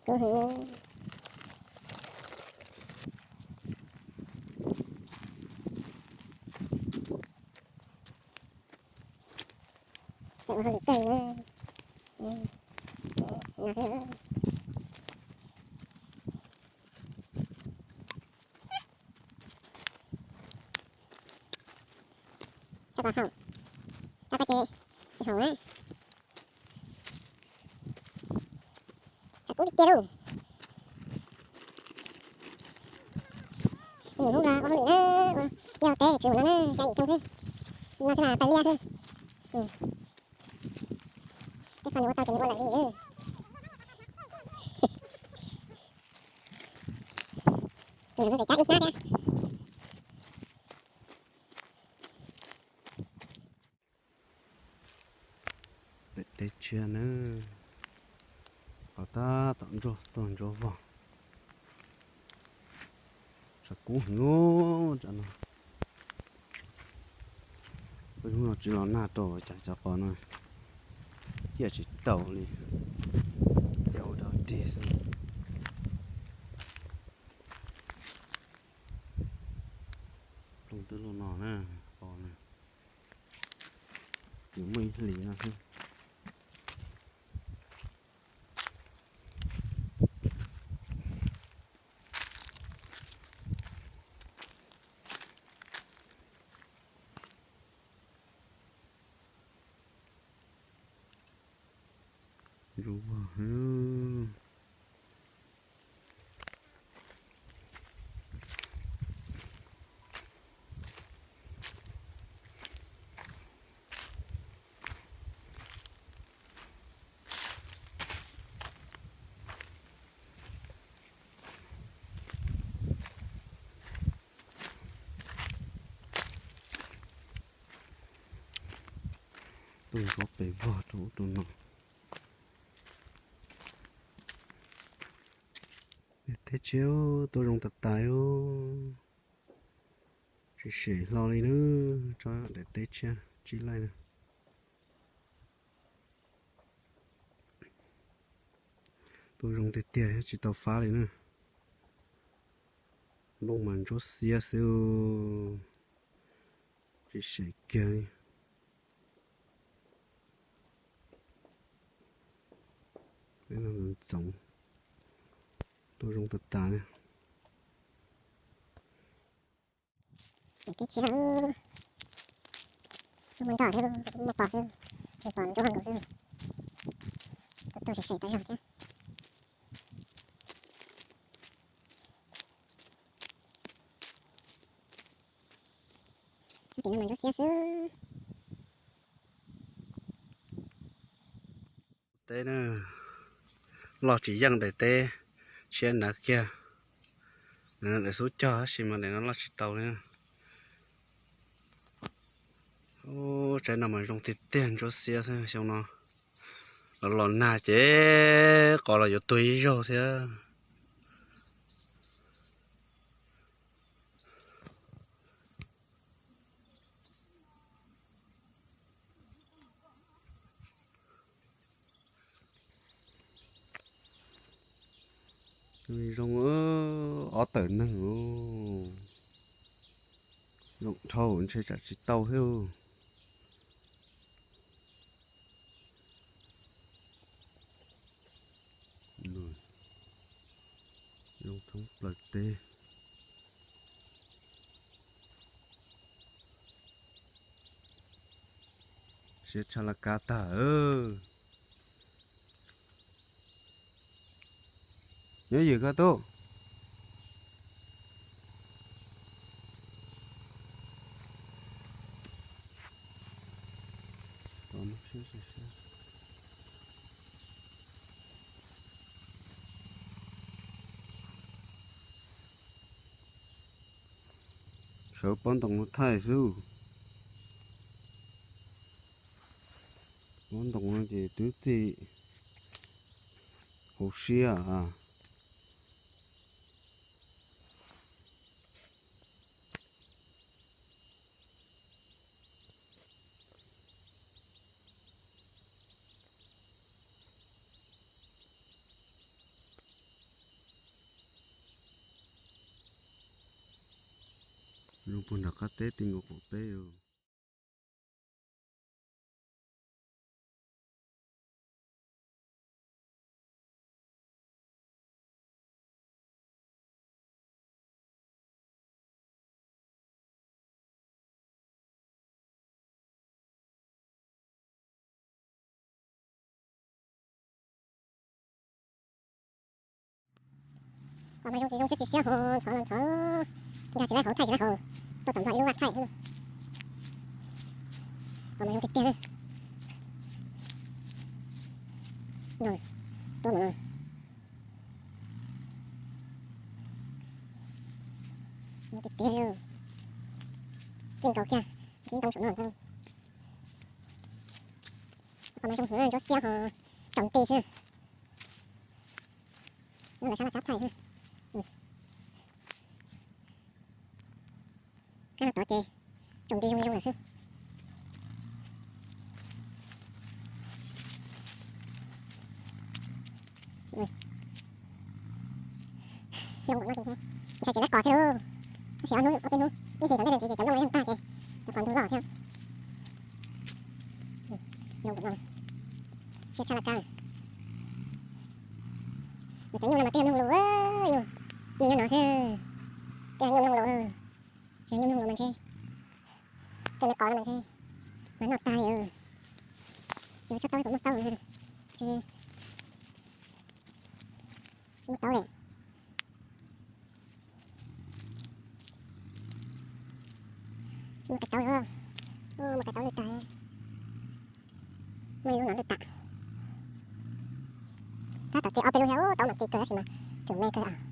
Kub heev. Cov ua hauj lwm kawg na. Cov pov haum, cov pov ces tsis haum na. Tshav kub tiag tiag lauj. Hnub no ua hauj lwm na, ua liaj ua teb kwv mus no na, cov yim xyoo xwb. No xwb mas pawg liaj xwb. Tej qho nws ua tau ces nws ua lawm li. Tus no ntxim cab ib hnab thiab. Daim teb tshiab na, qhov tab tom ntsuab tuaj ntsuab vog. Tshav kub heev, tsam no, hnub no tsis los nag rau cas cov qos no ciaj tsis taus li, ciaj ua dog dig xwb. Plooj twb luaj no na, qos na, nws muaj ib hlis no xwb. Ntsuab vog. Tuaj ntsuab pes vog rau ub rau no. Teb tshiab tuaj zoo tas tas. Tsis sem hlo li na, tsob daim teb tshiab tsib laij na. Tuaj zoo tiag tiag tsis tau fab li na. Nplooj mas ntsuab xiab xwb, tsis sem kiag li. Peb no ntxoov, tuaj zoo tas tas. Teb tshiab, muaj nroj thiab, muaj pos xwb, pos ntsuab nkaus xwb. Tuaj sem sem tau zog thiab. Tim no mas ntsuab xiab xwb. Teb na, loj tsis yeej daim teb tshiab ntawd kiag. Daim xub cog tab sis mas daim no loj tsis tau li. Tsaib no mas zoo tiag tiag ntsuab xiab xwb xyoo no. Los los nag ces qos los yuav tuag ib zaug thiab. Zoo ob tawm neeg, zoo dhau ntshe tsam tsis tau thiab. Zoo thoob plaws teb. Siab tshaj laj kab tag. Nyob ywm koj tub. Sawv pob ntoos no thaij xwb. Pob ntoos no ces twb txij hauv siab a. Zoo puag nram qab teb ti nkaus qaum teb. Pom mas zoo tsis zoo siab tsis siab ho ntxhov los ntxhov, nkag tsis laib hauv thaij tsis laib hauv, tuaj tom Nplog ib lub vaj thaij xwb. Pom mas zoo tiag tiag li. No, tuaj mus no. Zoo tiag tiag li. Txij nkaus kiag, txij ntoo saum no. Pom mas zoo heev, ntsuab xiab ho tsaus nti xwb. Nyob lawv sab laj kab thaij xwb. Kab no tod ces tsaus nti zoo li zoo lawm xwb. Zoo npaum no ces ntshai tsis dab qos thiab lauj. Tab sis ob hnub ob peb hnub ib hlis tom ntej no ces cov nplooj no yeej tag ces cov qos ntug loj thiab. Zoo npaum no, siab tshaj laj kab. Mas cov nyuj no mas twb yog mloog lus, nyuj, nyuj nyob no xwb, twb yog nyuj mloog lus, tsis yog nyuj mloog lus mas ntshe, tej me qos no mas ntshe mas noj tag li. Tsis muaj tsob taub, tsis muaj taub, tsis muaj taub li. Muaj kais taub, muaj kais taub lwj tag. Muaj ib lub no lwj tas. Tab tom txiav ob peb lub thiab, taub mas txi kawg tab sis mas tseem me kawg.